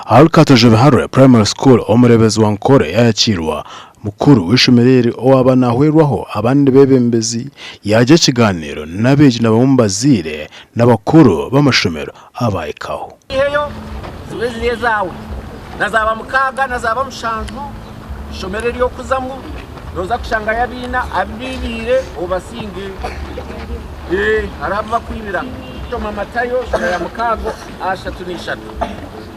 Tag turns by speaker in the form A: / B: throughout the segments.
A: Ahari Katojo Biharwe Primary School, omureeberezi wa Nkore yaayakiirwa mukuru w'eishomero eri owaaba naahwerwaho abandi beebembezi yaagira ekigaaniiro n'abeegi na bamwe omu bazaire n'abakuru b'amashomero abaahikaho.
B: Oiheyo zibe ziri ezaawe, na zaaba mukaaga na zaaba mushanju, ishomero ery'okuzamu nooza kushangayo abaine abu baibiire obasinge. Hariho abu bakwibira. Shoma Matayo shuura ya mukaaga 33.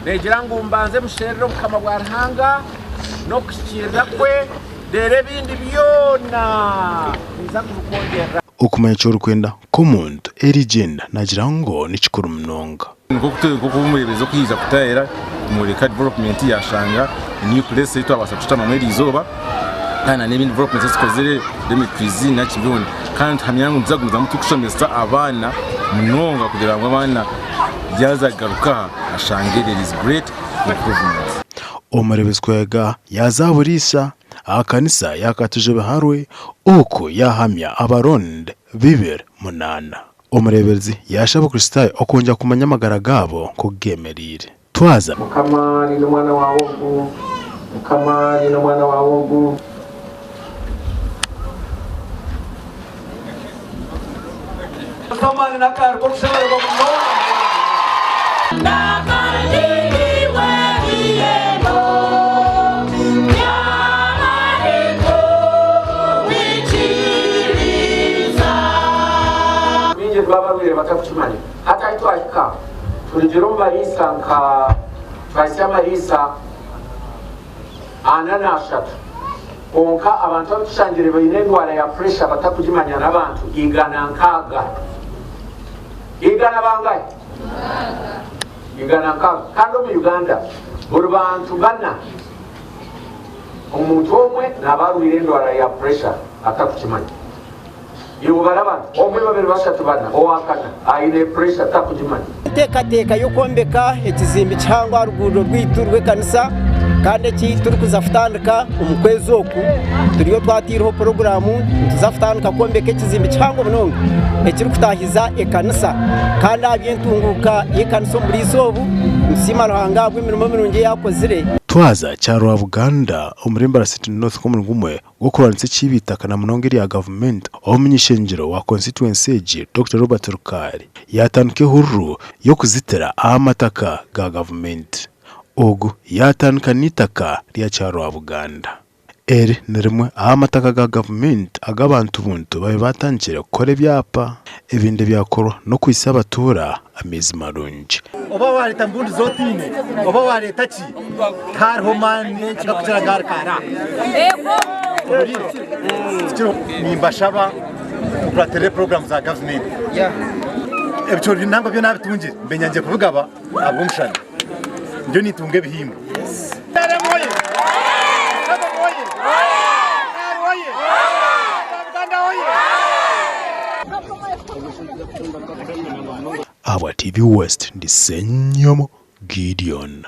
B: Neegira ngu mbanze musherure obukama bwa Ruhanga n'okuhikiirira kwe, reero ebindi byona ninza kubikwongyerera.
A: Okumanya eki orikwenda nk'omuntu erigyenda naagira ngu ni kikuru munonga.
C: Nk'oku omureeberezi orikwija kutaahira kumworeka development yashanga new place ei twabaasa kushutamamu eriizooba kandi na n'ebindi developments ezi tukozire dormitories naki byona kandi nituhamya ngu nituza kugumizamu turikushomesa abaana munonga kugira ngu abaana yaaza kugaruka aha ashange there is great improvement.
A: Omureeberezi kwega yaaza aha buriisa aha kanisa ya Katuje Biharwe okwo yaahamya abaronde bibiri munaana. Omureeberezi yaashaba Abakristaayo okwongyera kumanya amagara gaabo nk'oku geemereire. Twaza.
B: Mukama nyine omwana waawe ogu, Mukama nyine omwana waawe ogu.
D: Amaani n'akaari k'okushemererwa munonga.
B: Baingi nibo abarwaire batarikukimanya. Hati ahu twahika turugire omu mariisa nka twahitsya amariisa ana n'ashatu kwonka abantu abu tushangire baine endwara ya puresha batarikugimanya n'abantu 160. Igana bangahi? 160. Kandi omu Uganda buri bantu bana omuntu omwe naaba arwaire endwara ya puresha atarikukimanya. Iwe obare abantu, omwe, babiri, bashatu, bana, owakana aine puresha tarikugimanya.
E: Enteekateeka y'okwombeka ekizimbe kihango aha ruguudo rwaitu rw'ekanisa kandi eki turikuza kutandika omu kwezi oku turiyo twataireho puroguraamu nituza kutandika kwombeka ekizimbe kihango munonga ekirikutaahiza ekanisa kandi aha by'entunguuka y'ekanisa omu buriisa obu nitusiima Ruhanga ahabw'emirimo mirungi ei akozire.
A: Twaza Kyarwabuganda omuri Mbarara City North nk'omurimo gumwe gw'okurwanisa ekiiba eitaka na munonga erya gavumenti, Omuny'ishengyero wa konsituwensi egi, Dokita Robert Rukaari yaatandika ehururu y'okuzitira ahamataka ga gavumenti. Ogu yaatandika n'eitaka rya Kyarwabuganda. Eri ni rimwe ahamataka ga gavumenti agu abantu buntu baabaire baatandikire kukora ebyapa. Ebindi ebyakorwa n'okuhitsya abatuura amaizi marungi.
F: Oba waareeta mbundu z'otaine, oba waareeta ki, tihariho maani agarikukira aga Rukara. Ohuriire? Tikiriho. Nimbashaba mukuratirire puroguraamu za gavumenti. Ebicoori nangwa byo naabitungire, mbe nyangire kubigaba ahabw'omushana. Ndiyo nintunga ebihimba.
A: Ahabwa TV West ndi Ssenyomo Gideon.